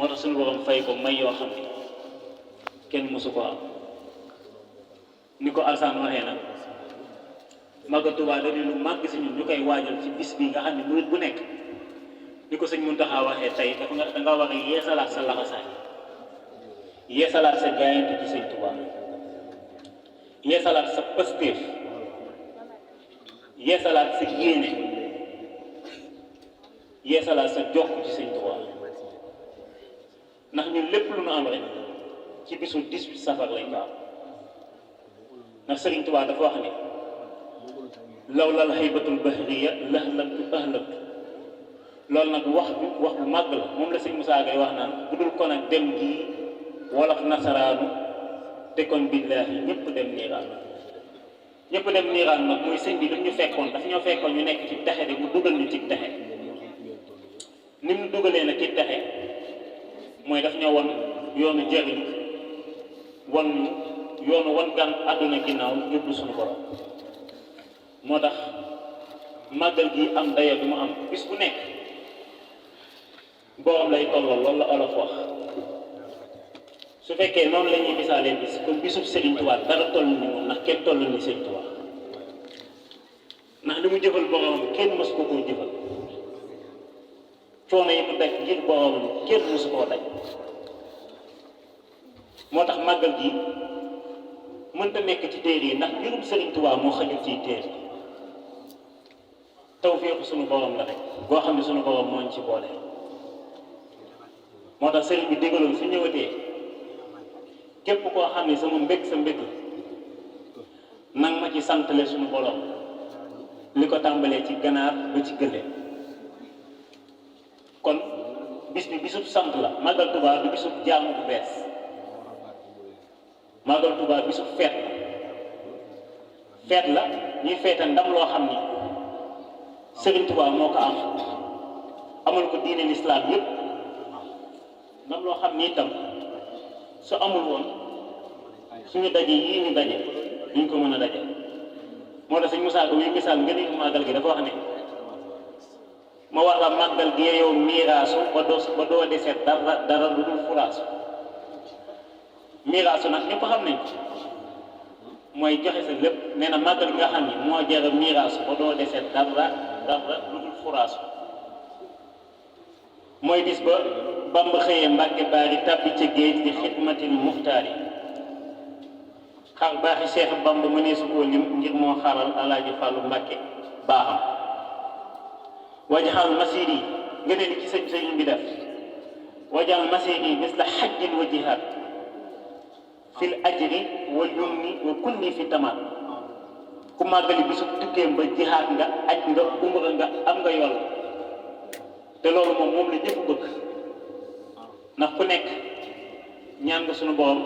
moo tax suñu borom fay ko may yoo xam ne kenn mësu ko am ni ko Alsaan waxee nag Màggal Tuubaa dañu lu màgg si ñun ñu koy waajal ci bis bi nga xam ne murit bu nekk ni ko sëñ Muntaxa waxee tey dafa nga danga war a yeesalaat sa laxasaay yeesalaat sa jaayante ci sëñ Tuubaa yeesalaat sa pastéef yeesalaat sa yéene yeesalaat sa jokk ci sëñ Tuubaa ndax ñun lépp lu nu am rek ci bisu 18 safar lañ ko am ndax sëriñ Tuubaa dafa wax ne lawlal haybatul bahriya lahlantu ahlaktu loolu nag wax bu màgg la moom la sëñ Moussa Gueye wax naan bu dul kon ak dem gi wolof nasaraanu te kon billaahi ñëpp dem niiraan ñëpp dem niiraan nag mooy sëñ bi lu ñu fekkoon daf ñoo fekkoon ñu nekk ci texe de mu dugal ñu ci texe ni mu dugalee nag ci texe mooy daf ñoo won yoonu jëriñ won ñu yoonu wan gan àdduna ginnaaw yóbbu suñu borom moo tax màggal gi am dayo bi mu am bis bu nekk borom lay tolloo loolu la olof wax su fekkee noonu la ñuy misaalee bis comme bisub Serigne Touba dara toll ni moom ndax kenn toll ni Serigne Touba ndax li mu jëfal boromam kenn mës ko koo jëfal coono yi mu daj ngir boromam kenn mësu koo daj moo tax màggal gi mënta nekk ci téere yi ndax mbirum Serigne Touba moo xajul ciy téere tawfeexu sunu borom la rek goo xam ne sunu borom moo ñu ci boole moo tax sëriñ bi dégaloon su ñëwatee képp koo xam ne sama mbég sa mbég nang ma ci santale sunu borom li ko tàmbalee ci ganaar ba ci gëléem kon bis bi bisub sant la Màggal Tuubaa du bisub jaamu bu bees Màggal Tuubaa bisub feet la ñuy feete ndam loo xam ni Sëriñ Tuubaa moo ko am amal ko diine lislaam yépp ndam loo xam ni itam su amul woon suñu daje yii ñu daje duñ ko mën a daje moo tax sëñ Musaa Ka wi misaal nga ni màggal gi dafa wax ne ma wax la màggal gi yow miiraasu ba doo desee dara lu dul furaasu miiraasu nag ñëpp xam nañ mooy joxe sa lépp nee na màggal gi nga xam ni moo jara miiraasu ba doo desee dara lu dul furaasu mooy bis ba Bamba xëyee Mbàkke baari tàbbi ca géej di xidmatil muxtaar yi xar baaxi Cheikh Bamba mënee su koo lim ngir moo xaral Alaaji Fàllu Mbàkke baaxam wajaxal masir yi nga ne li ci sëñ bi def wajaxal masir yi mis la xajjin wa jihaad fil ajri wa yumni wa kulli fi tamaat ku màggali bisu tukkeem ba jihaad nga aj nga umra nga am nga yool te loolu moom la ñëpp bëgg ndax ku nekk ñaan nga sunu borom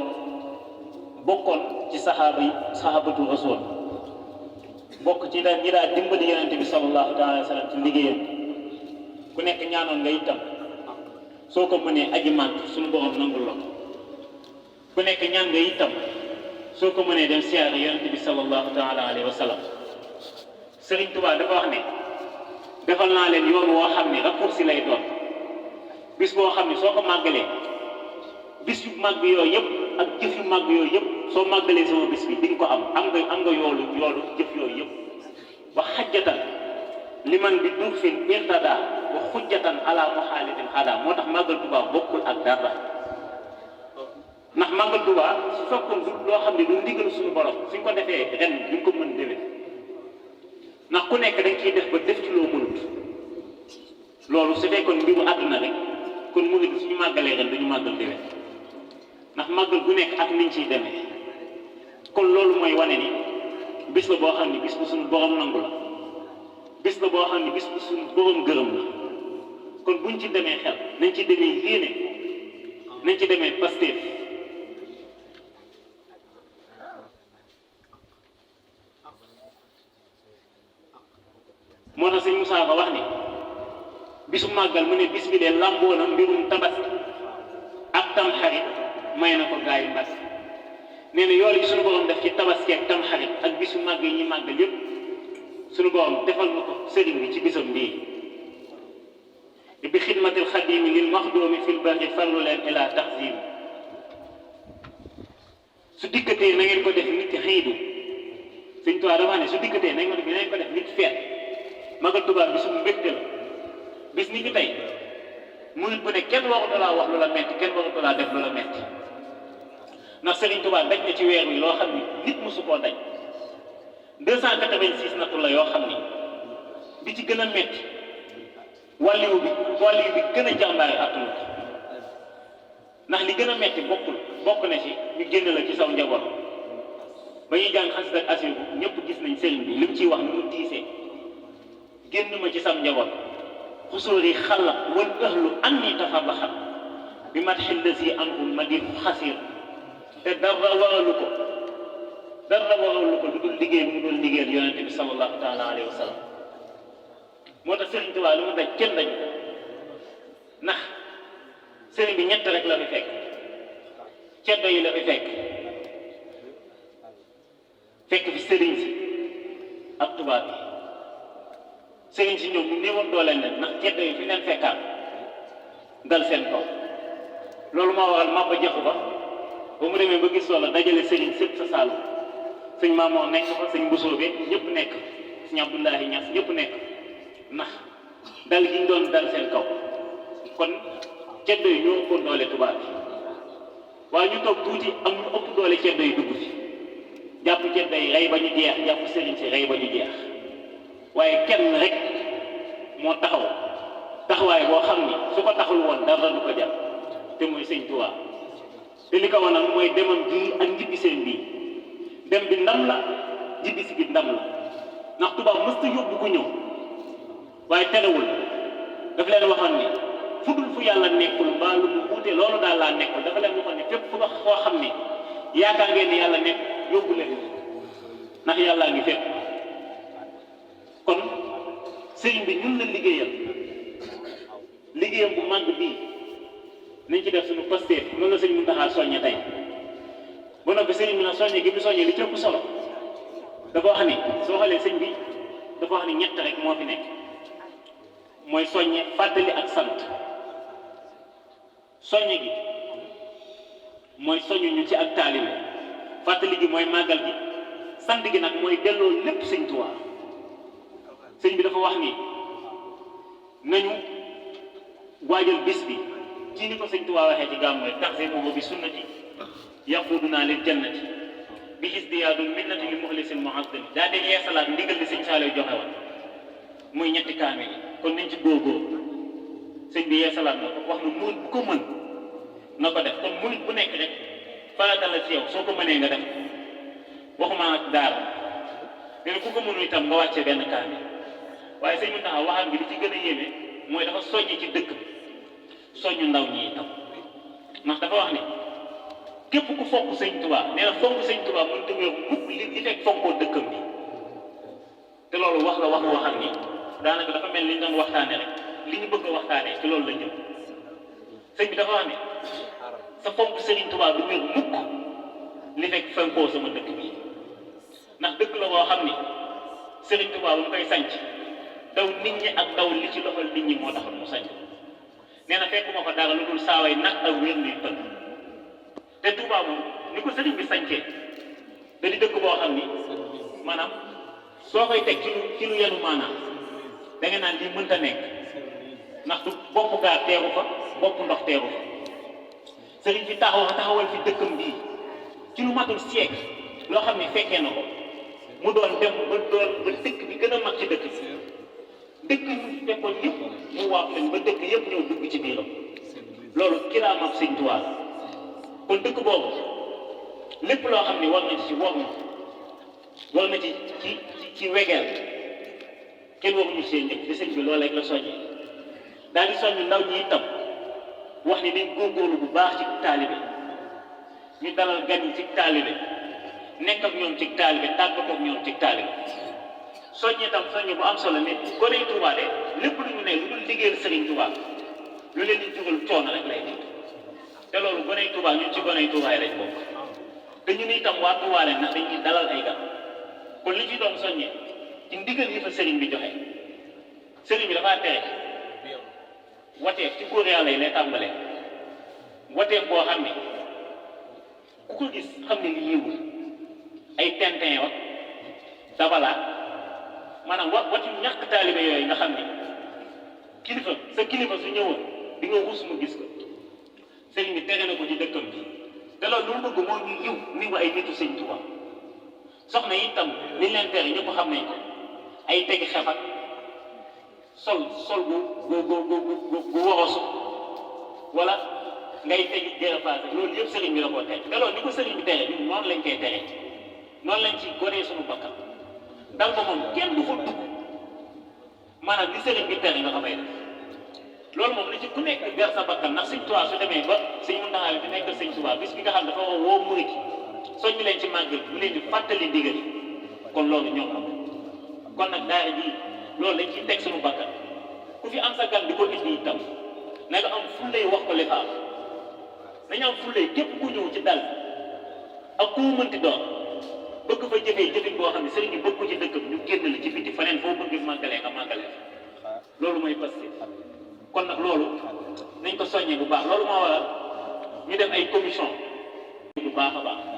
bokkoon ci saxaabatu rasul bokk ci ñi daa dimbali yonente bi sallallahu taala wa sallam ci liggéeyam ku nekk ñaanoon nga itam soo ko mënee aji màgg sunu borom nangul la ku nekk ñaan nga itam soo ko mënee dem siyaare yonente bi sallallahu taala alayhi wa sallam Sëriñ Tuubaa dafa wax ne defal naa leen yoon woo xam ne raccourci lay doon bis boo xam ne soo ko màggalee bis yu màgg yooyu yëpp ak jëf yu màgg yooyu yëpp soo màggalee sama bis bi di nga ko am nga yoolu jëf yooyu yëpp ba xajjatan li man bi duur fin irtada wa xujjatan ala muxaalifin xada moo tax màggal Tuubaa bokkul ak dara ndax màggal Tuubaa su fekkoon du loo xam ne du ndigal suñu borom suñ ko defee ren duñ ko mën déwén ndax ku nekk dañ ciy def ba def ci loo mënut loolu su fekkoon mbiru àdduna rek kon mu ngi suñu màggalee ren dañu màggal déwén ndax màggal bu nekk ak niñ ciy demee kon loolu mooy wane ni bis la boo xam ne bis bu suñu borom nangu la bis la boo xam ne bis bu suñu borom gërëm la kon buñ ci demee xel nañ ci demee yéene nañ ci demee pastéef moo tax sëñ Moussa Ka wax ni bisu màggal mu ne bis bi de làmboo na mbirum tabaski ak tamxarit may na ko gaa yi mbas nee na yool yi suñu borom def ci tabaski ak tamxarit ak bisu màgg yi ñuy màggal yépp suñu borom defal na ko sëriñ bi ci bisam bii bi xidmatil xadimi lil maxdoomi fil baaxi farlu leen ila taxzim su dikkatee na ngeen ko def nit xiidu Sëñ Tuubaa dafa ne su dikkatee nañ ko def nit feet magal Tuubaa bi suñu mbégte la bis ni ki tey murit bu ne kenn waxatu laa wax lu la metti kenn waxatu laa def lu la metti ndax Sëriñ Tuubaa daj na ci weer wi loo xam ni nit mosu koo daj 286 nattu la yoo xam ni bi ci gën a metti wàlliwu bi gën a jàmbaare attunu ko ndax li gën a metti bokk na ci ñu génn la ci saw njaboot ba ñuy jàng xasida ak asiru ñëpp gis nañ sëriñ bi li mu ciy wax ni mu tiisee génn ma ci sam njaboot xusóori xalaq wal ahlu anni tafarraxat bi mat xillasi anhum ma di xasir te dara waralu ko lu dul liggéey bu mu doon liggéeyal yonente bi sallallahu taala alayhi wa sallam moo tax Sëriñ Tuubaa lu mu daj kenn dañ ndax sëriñ bi ñett rek la fi fekk ceddo yi la fi fekk fi sëriñ si ak tubaab yi sëriñ si ñoom ñu néewoon dooleen leen ndax ceddo yi fi leen fekkaat dal seen kaw loolu moo waral Maba Jaxu Ba mu demee ba gis loola dajale sëriñ sëpp sa Saalum sëñ Maamoor nekk fa sëñ Mbusoobe ñëpp nekk sëñ Abdullahi Ñas ñëpp nekk ndax dal gi ñu doon dal seen kaw kon ceddo yi ñoo ëppoon doole tubaab yi waaye ñu toog tuuti am lu ëpp doole ceddo yi dugg fi jàpp ceddo yi rey ba ñu jeex jàpp sëriñ si rey ba ñu jeex waaye kenn rek moo taxawaay boo xam ni su ko taxul woon dara du ko jàpp te mooy sëñ Tuubaa te li ko wanal mooy demam bii ak njibbi seen bii dem bi ndam la njibbi si bi ndam la ndax tubaab mës ta yóbbu ku ñëw waaye terewul daf leen waxoon ni fu dul fu yàlla nekkul mbaa lu mu wuute loolu daal laa nekkul dafa leen waxoon ne fépp fu nga foo xam ni yaakaar ngeen ni yàlla nekk yóbbu leen ndax yàllaa ngi fépp kon sëriñ bi ñun la liggéeyam bu màgg bii nañ ci def suñu pasteef noonu la sëriñ Muntaxa soññe tey ba noppi sëriñ bi nag soññe gi mu soññe li ci ëpp solo dafa wax ni soo xoolee sëñ bi dafa wax ni ñett rek moo fi nekk mooy soññe fàttali ak sant soññe gi mooy soññu ñu ci ak taalibe fàttali gi mooy màggal gi sant gi nag mooy delloo lépp sëñ Tuubaa sëñ bi dafa wax ni nañu waajal bis bi ci ni ko sëñ Tuubaa waxee ci gàmmu rek taxzimuhu bi sunnati yaquduna lil jannati bi isdiyaadul minnati li muxlisin muazzam daa di yeesalaat ndigal li sëñ Saaliw joxe woon muy ñetti kaamil yi kon nañ ci góorgóor sëñ bi yeesalaat na ko wax na murit bu ko mën na ko def kon murit bu nekk rek farata la ci yow soo ko mënee nga def waxuma ak daara léegi ku ko mënu itam nga wàccee benn kaamil waaye sëñ Muntaxa waxam gi li ci gën a yéeme mooy dafa soññi ci dëkk soññu ndaw ñi itam ndax dafa wax ni képp ku fonk sëñ Tuubaa nee na fonk sëñ Tuubaa mënut a wér mukk li fekk fonkoo dëkkam bi te loolu wax la waxam ni daanaka dafa mel ni ñu doon waxtaane rek li ñu bëgg a waxtaanee ci loolu la jëm sëñ bi dafa wax ne sa fonk Sëriñ Tuubaa du wér mukk li fekk fonkoo sama dëkk bi ndax dëkk la boo xam ni Sëriñ Tuubaa bu mu koy sanc daw nit ñi ak daw li ci loxol nit ñi moo taxoon mu sanc nee na fekk ma ko dara lu dul saaway nag ak wér luy tënk te Tuubaa moom ni ko sëriñ bi sancee da di dëkk boo xam ni maanaam soo koy teg ci lu yenu maanaam da nga naan lii mënta nekk ndax du bopp gaar teeru fa bopp ndox teeru fa sëriñ bi taxawal fi dëkkam bii ci lu matul siècle loo xam ne fekkee na ko mu doon dem ba dëkk bi gën a mag ci dëkk dëkk yi fekkoon yëpp mu waaf leen ba dëkk yëpp ñëw dugg ci biiram loolu kiraamam Sëñ Tuubaa kon dëkk boobu lépp loo xam ne war na ci wegeel kenn waxuñu seen njëkk di sëñ bi loolu rek la soññee daal di soññ ndaw ñi itam wax ni dañ góorgóorlu bu baax ci taalibe ñu dalal gan yi ci taalibe nekk ak ñoom ci taalibe tàggatoo ak ñoom ci taalibe soññee tam soññee bu am solo ne gone Tuubaa de lépp lu ñu ne lu dul liggéeyal Sëriñ Tuubaa lu leen di jugal coono rek lay nekk te loolu gone Tuubaa ñun ci gone Tuubaa yi lañ bokk te ñu ne itam waa Tuubaa leen ndax dañuy dalal ay gan kon li ci doon soññee ci ndigal yi fa sëriñ bi joxe sëriñ bi dafaa tere wateef ci góor yàlla yi lay tàmbalee wateef boo xam ne ku ko gis xam ne li yiwul ay tintin wa dabala maanaam watu ñàkk taalibe yooyu nga xam ne kilifa sa kilifa su ñëwoon di nga rus mu gis ko sëriñ bi tere na ko ci dëkkam bi te loolu lu mu bëgg moo ñu yiw ni ko ay nitu sëñ Tuubaa soxna yi itam liñ leen tere ñëpp xam nañ ko ay tegi xefat sol gu worosu wala ngay tegi gërëfaase loolu yëpp sëriñ bi la koo tere te loolu ni ko sëriñ bi tere ñun noonu lañ koy tere noonu lañ ci gonee suñu bakkan dal ko moom kenn du fa dugg maanaam li sëriñ bi tere nga xamay def loolu moom li ci ku nekk ber sa bakkan ndax sëñ Tuubaa su demee ba sëñ Muntaxa bi fi nekk sëñ Tuubaa bis bi nga xam dafa woo murit soññu leen ci màggal bu leen di fàttali ndigal kon loolu ñoom la kon nag daara ji loolu lañ ciy teg suñu bakkan ku fi am sa gan di ko indi itam na nga am fullay wax ko lifaam nañu am fullay képp ku ñëw ci dal ak ku mënti doon bëgg fa jëfee jëfin boo xam ne sëriñ bi bëgg ko ci dëkk bi ñu génn la ci biti faneen foo bëgg màggalee nga màggalee loolu mooy passé kon nag loolu nañ ko soññee bu baax loolu moo waral ñu def ay commission bu baax a baax